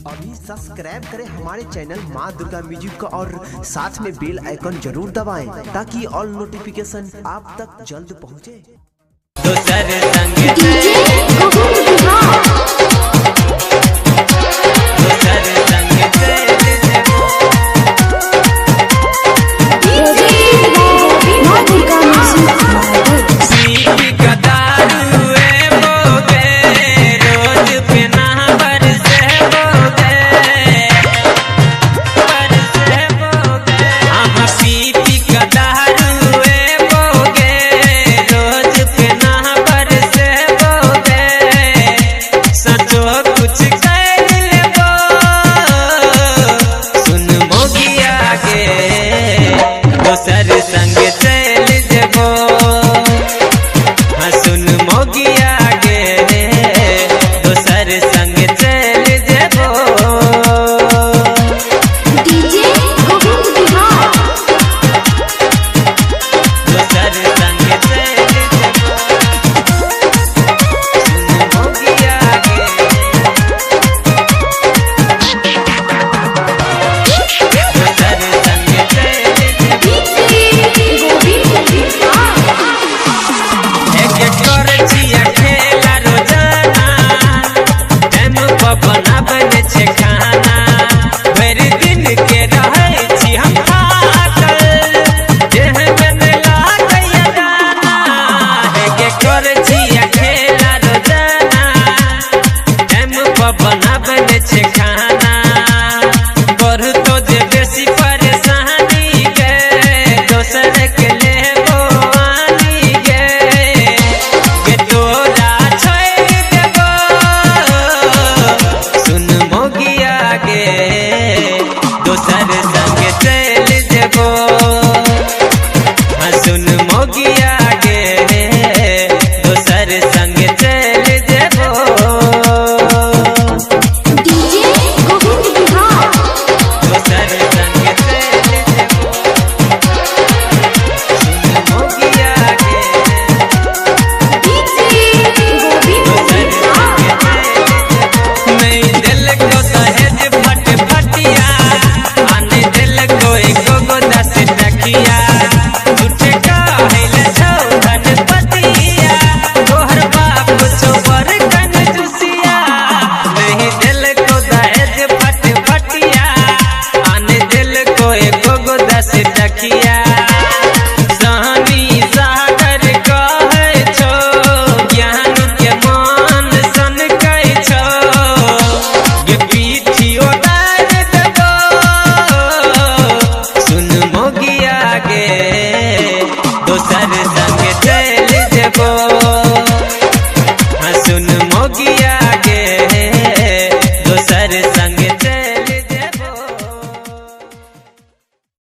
अभी सब्सक्राइब करें हमारे चैनल माँ दुर्गा म्यूजिक को और साथ में बेल आइकन जरूर दबाएं ताकि ऑल नोटिफिकेशन आप तक जल्द पहुंचे। दोसर संग डीजे गोविंद बिहार। दोसर संग चल जेबो। डीजे माँ दुर्गा म्यूजिक। पी के दारू ए बोगे, रोज पेना बरसे बोगे, बरसे बोगे। हम पी पी के दारू ए बोगे, रोज पेना बरसे बोगे। सचो कुछ